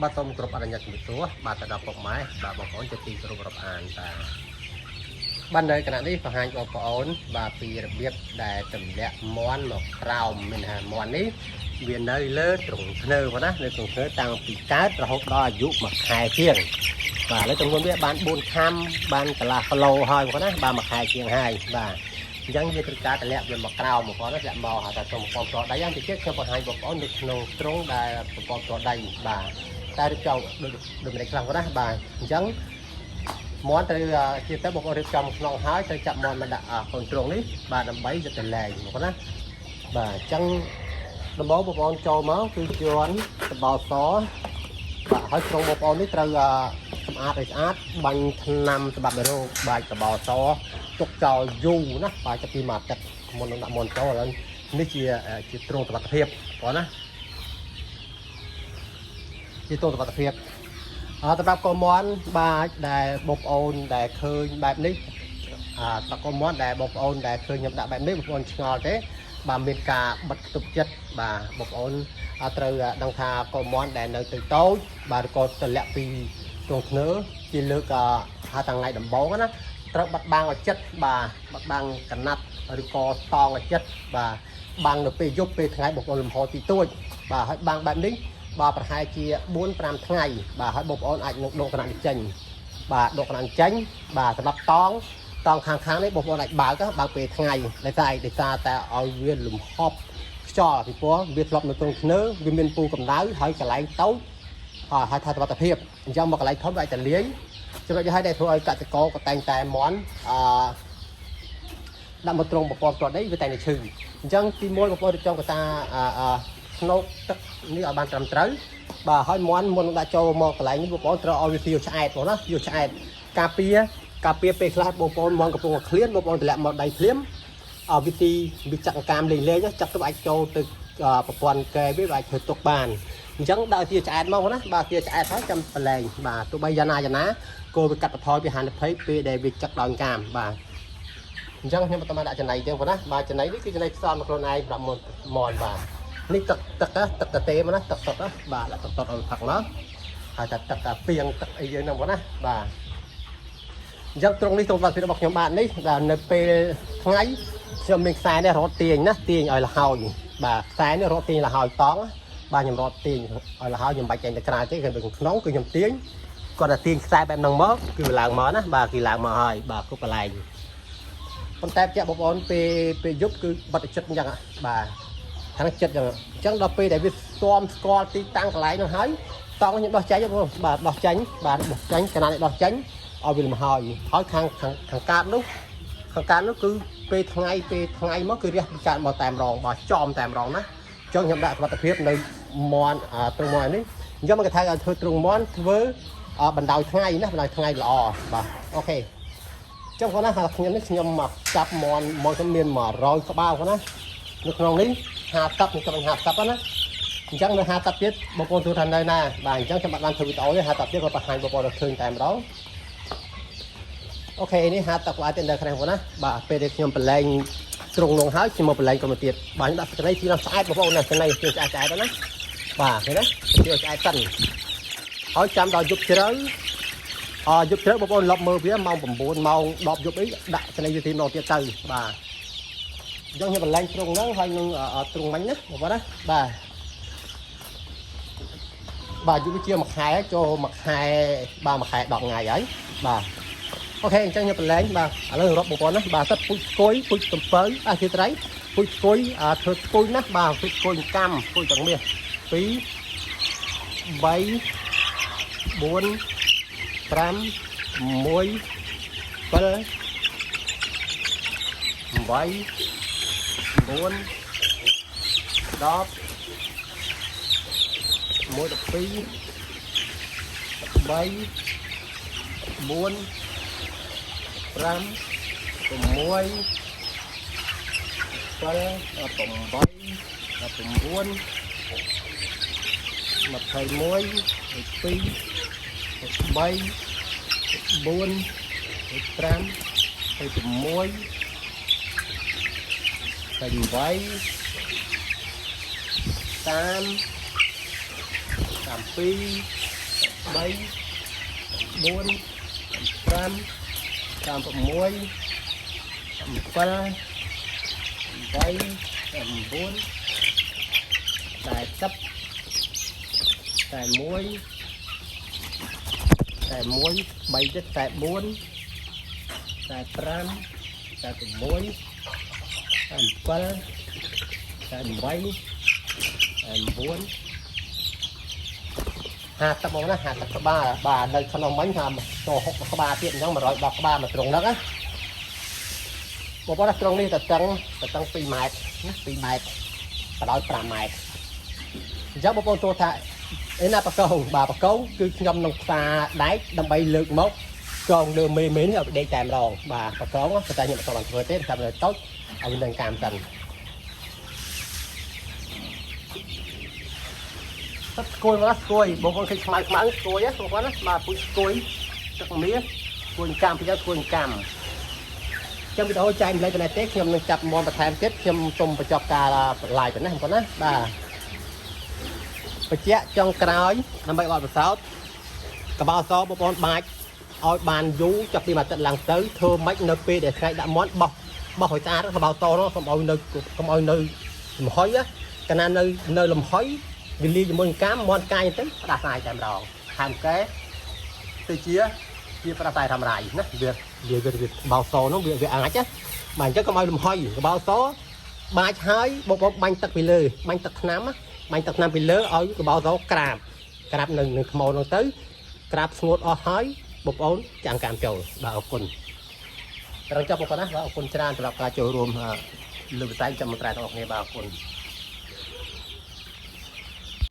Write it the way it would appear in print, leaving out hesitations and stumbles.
បាទសូមគោរពអនុញ្ញាតជំរាបសួរបាទទៅដល់ពុកម៉ែបាទបងប្អូនជាទីគោរពរាប់អានបាទបាទនៅគណៈនេះបង្ហាញបងប្អូនបាទពីរបៀបដែលទម្លាក់មន់មកក្រោមមានថាមន់នេះវានៅលើទ្រង់ធ្នើបងណានៅទ្រង់ធ្នើតាំងពីកើតរហូតដល់អាយុ1ខែជាងបាទឥឡូវចំនួនវាបាន4ខាំបានកន្លះគីឡូហើយបងណាបាទ1ខែជាងហើយបាទអញ្ចឹងវាត្រូវការតម្លាក់វាមកក្រោមបងប្អូនណាតម្លាក់មកហៅថាសូមប្រព័ន្ធផ្ទាល់ដីហ្នឹងតិចទៀតខ្ញុំបង្ហាញបងប្អូននៅក្នុងទ្រង់ដែលប្រព័ន្ធផ្ទាល់ដីបាទតែរៀបចំដូចដូចម្ដេចខ្លះបងណាបាទអញ្ចឹងមន់ត្រូវជាទៅបងប្អូនរៀបចំក្នុងហើយត្រូវចាប់មន់មកដាក់កូនទ្រង់នេះបាទដើម្បីយកទៅលែងបងប្អូនណាបាទអញ្ចឹងដំបូងបងប្អូនចូលមកគឺជន់សបោសបាទហើយទ្រង់បងប្អូននេះត្រូវសម្អាតឲ្យស្អាតបាញ់ថ្នាំសម្រាប់រោគបាច់សបោសទុកចោលយូរណាបាទចាប់ពីមួយអាទិត្យមុននឹងដាក់មន់ចូលឥឡូវនេះជាជាទ្រង់សុវត្ថិភាពបងណាជាទ្រង់សុវត្ថិភាពអឺសម្រាប់កូនមន់បាទដែលបងប្អូនដែលឃើញបែបនេះអឺសម្រាប់កូនមន់ដែលបងប្អូនដែលឃើញខ្ញុំដាក់បែបនេះបងប្អូនឆ្ងល់ទេបាទមានការបិទខ្ទប់ចិត្តបាទបងប្អូនត្រូវដឹងថាកូនមន់ដែលនៅទៅតូចបាទឬក៏តម្លាក់ពីទ្រង់ធ្នើជាលើកហៅថាថ្ងៃដំបូងណាត្រូវបាត់បាំងឲ្យចិត្តបាទបាត់បាំងកណាត់ឬក៏តងឲ្យចិត្តបាទបាំងនៅពេលយប់ពេលថ្ងៃបងប្អូនលំហទីទួចបាទហើយបាំងបែបនេះបាទប្រហែលជា4 5ថ្ងៃបាទហើយបងប្អូនអាចនឹងដកកណាត់នេះចេញបាទដកកណាត់ចេញបាទសម្រាប់តងតងខាងខាងនេះបងប្អូនអាចបើកបើកពេលថ្ងៃដោយសារអីដោយសារតែឲ្យវាលំហប់ខ្យល់ពីព្រោះវាធ្លាប់នៅត្រង់ធ្នើវាមានពូកម្ដៅហើយកន្លែងតូចហើយហៅថាសុវត្ថិភាពអញ្ចឹងមកកន្លែងធំវាអាចតលាយចំណុចនេះហើយដែលធ្វើឲ្យកសិករក៏តែងតែមន់អឺដាក់មកត្រង់ប្រព័ន្ធផ្ទាល់ដីវាតែងតែឈឺអញ្ចឹងទី1បងប្អូនរៀបចំកតាអឺស្នូកទឹកនេះឲ្យបានត្រឹមត្រូវបាទហើយមន់មុននឹងដាក់ចូលមកកន្លែងនេះបងប្អូនត្រូវឲ្យវាស៊ីឆ្អែតបងណាស៊ីឆ្អែតការពារការពារពេលខ្លះបងប្អូនមន់កំពុងតែឃ្លានបងប្អូនតម្លាក់មកដៃភ្លាមអវិធីវាចាក់កាមលេងលេងចាក់ទៅអាចចូលទៅប្រព័ន្ធកែវាអាចធ្វើទុកបានអញ្ចឹងដាក់ជាឆ្អែតមកណាបាទជាឆ្អែតហើយចាំប្រឡែងបាទទោះបីយ៉ាងណាយ៉ាងណាគោវាកាត់បន្ថយពីហានិភ័យពេលដែលវាចឹកដោយកាមបាទអញ្ចឹងខ្ញុំបន្តមកដាក់ចំណីទៀតបងណាបាទចំណីនេះគឺចំណីផ្សំខ្លួនឯងសម្រាប់មន់មន់បាទនេះទឹកទឹកទឹកតេមកណាទឹកសុទ្ធបាទដាក់ទឹកសុទ្ធឲ្យផឹកមកហើយតែទឹកពីងទឹកអីយើងហ្នឹងបងណាបាទអញ្ចឹងត្រង់នេះត្រង់វត្តភាពរបស់ខ្ញុំបាទនេះបាទនៅពេលថ្ងៃខ្ញុំមានខ្សែនេះរត់ទាញណាទាញឲ្យលហើយបាទខ្សែនេះរត់ទាញលហើយតង់បាទខ្ញុំរត់ទាញឲ្យលហើយខ្ញុំបាច់ចេញទៅក្រៅទេគឺក្នុងគឺខ្ញុំទាញគាត់តែទាញខ្សែបែបហ្នឹងមកគឺវាឡើងមកណាបាទគឺឡើងមកហើយបាទគ្រប់កន្លែងប៉ុន្តែជាក់បងប្អូនពេលពេលយប់គឺបិទចិត្តអញ្ចឹងបាទខាងចិត្តអញ្ចឹងអញ្ចឹងដល់ពេលដែលវាស៊ាំស្គាល់ទីតាំងកន្លែងហ្នឹងហើយតង់ខ្ញុំដោះចេញបងបាទដោះចេញបាទដោះចេញកណានេះដោះចេញឲ្យវាលំហើយហើយខាងខាងខាងកើតនោះខាងកើតនោះគឺពេលថ្ងៃពេលថ្ងៃមកគឺរះពីកើតមកតែម្ដងបាទចំតែម្ដងណាអញ្ចឹងខ្ញុំដាក់សុវត្ថិភាពនៅមន់ទ្រង់មន់នេះអញ្ចឹងមកគេថាឲ្យធ្វើទ្រង់មន់ធ្វើបណ្ដោយថ្ងៃណាបណ្ដោយថ្ងៃល្អបាទ OK ចឹងគាត់ណាខ្ញុំនេះខ្ញុំមកចាប់មន់មកខ្ញុំមាន100ក្បាលគាត់ណានៅក្នុងនេះ50ខ្ញុំចាប់50ណាអញ្ចឹងនៅ50ទៀតបងប្អូនទូថានៅណាបាទអញ្ចឹងខ្ញុំបាត់បានធ្វើវីដេអូទេ50ទៀតគាត់បង្ហាញបងប្អូនដល់ឃើញតែម្ដង OK នេះ50ក្បាលទៀតនៅក្នុងបងណាបាទពេលដែលខ្ញុំប្រឡែងទ្រង់នងហើយខ្ញុំមកប្រឡែងក៏មកទៀតបាទខ្ញុំដាក់ស្ត្រីទីនោះស្អាតបងប្អូនណាស្នេហ៍ទីស្អាតស្អាតណាបាទឃើញទេទីស្អាតសិនហើយចាំដល់យប់ជ្រៅអយប់ជ្រៅបងប្អូនលប់មើលវាម៉ោង9ម៉ោង10យប់អីដាក់ស្នេហ៍ទីម្ដងទៀតទៅបាទអញ្ចឹងខ្ញុំប្រឡែងទ្រង់ហ្នឹងហើយនឹងទ្រង់មិញណាបងប្អូនណាបាទបាទយូរជាមួយខែចូលមួយខែបាទមួយខែ10ថ្ងៃហើយបាទ OK អញ្ចឹងខ្ញុំប្រឡែងបាទឥឡូវរាប់បងប្អូនណាបាទសិតពូជស្គយពូជកំពៅអាធិត្រៃពូជស្គយធ្វើស្គយណាបាទពូជស្គយកម្មពូជទាំងមាស2 3 4 5 6 7 8 9 10 1 12 13 4 5 6 7 8 19 21 22 23 4 5 6 8 30 32 4 5 6 7 8 9 40 41 41 3ទៀត44 45 46 47 48 49 50មកណា50ក្បាលបាទនៅក្នុងមិញថាចូល60ក្បាលទៀតអញ្ចឹង110ក្បាលមកត្រង់ហ្នឹងណាបងប្អូនត្រង់នេះតតឹងតតឹង2ម៉ែត្រណា2ម៉ែត្របដោយ5ម៉ែត្រអញ្ចឹងបងប្អូនទោះថាអីណាបកងបាទបកងគឺខ្ញុំនឹងផ្សារដែកដើម្បីលើកមកកងលើមេមេនេះឲ្យដេកតែម្ដងបាទបកងប៉ុន្តែខ្ញុំអត់បានធ្វើទេតែនៅតូចឲ្យវានឹងកាមសិន ទឹកស្គួយមកស្គួយបងប្អូនឃើញខ្មៅខ្មៅស្គួយណាបងប្អូនណាបាទពូជស្គួយទឹកមាសស្គួយកម្មពីស្គួយកម្មចាំវីដេអូចែកម្លែកប៉ុណ្ណេះទេខ្ញុំនឹងចាប់មន់បន្ថែមទៀតខ្ញុំសូមបញ្ចប់ការ live ប៉ុណ្ណេះបងប្អូនណាបាទបញ្ជាក់ចុងក្រោយដើម្បីបទពិសោធន៍កបោសបងប្អូនបាច់ឲ្យបានយូរចាប់ពីមួយអាទិត្យឡើងទៅធ្វើម៉េចនៅពេលដែលថ្ងៃដាក់មន់បោះបោះឲ្យស្អាតកបោសនោះកុំឲ្យនៅកុំឲ្យនៅលំហុយណាកាលណានៅនៅលំហុយ វាលាយជាមួយនឹងកាមមាន់កាយទៅផ្ដាសាយតែម្ដងហើមកែទៅជាជាផ្ដាសាយធម្មតាណាវាវាវាបោសនោះវាវាអាចណាបាទអញ្ចឹងកុំឲ្យលំហុយកបោសបាច់ហើយបងបងបាញ់ទឹកពីលើបាញ់ទឹកថ្នាំបាញ់ទឹកថ្នាំពីលើឲ្យកបោសក្រាបក្រាបនៅនឹងថ្មនោះទៅក្រាបស្ងួតអស់ហើយបងប្អូនចាំងកាមចូលបាទអរគុណត្រូវចាប់បងប្អូនណាបាទអរគុណច្រើនសម្រាប់ការចូលរួមលើវិស័យចាំមន្ត្រីទាំងអស់គ្នាបាទអរគុណ។